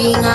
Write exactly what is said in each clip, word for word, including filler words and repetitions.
Kino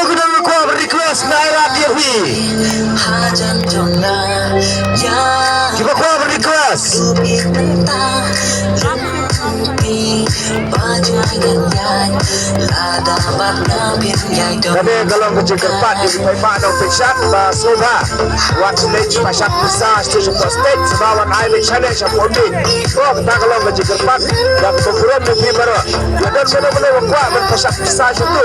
kino ba kwah ban request, nga ai lad ïa phi. Kiba kwah ban request. Kane ka long ka jingkyrpad ïa ki paidbah nongpeit shat ba sngewbha wat leit pashat pisa sha stage, sngewbha wan ai leit shane sha pulpit. Ko, kata ka long ka jingkyrpad da ka burom ïa phi baroh. Lada don kano kano ba kwah ban pashat pisa sha tu,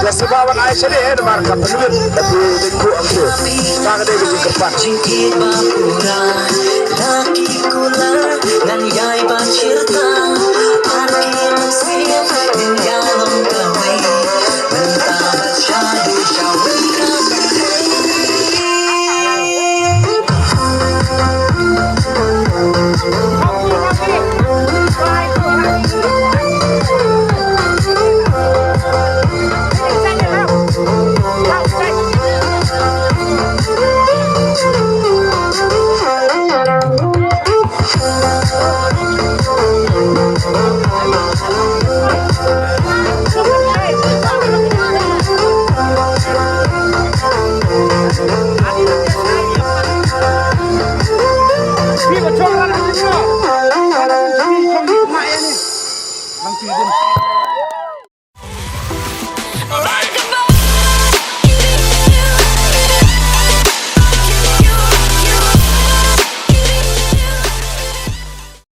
ïa sngewbha wan ai shane, namar ka pynwit da phi leit buh ïa tu. Kata ka dei ka jingkyrpad.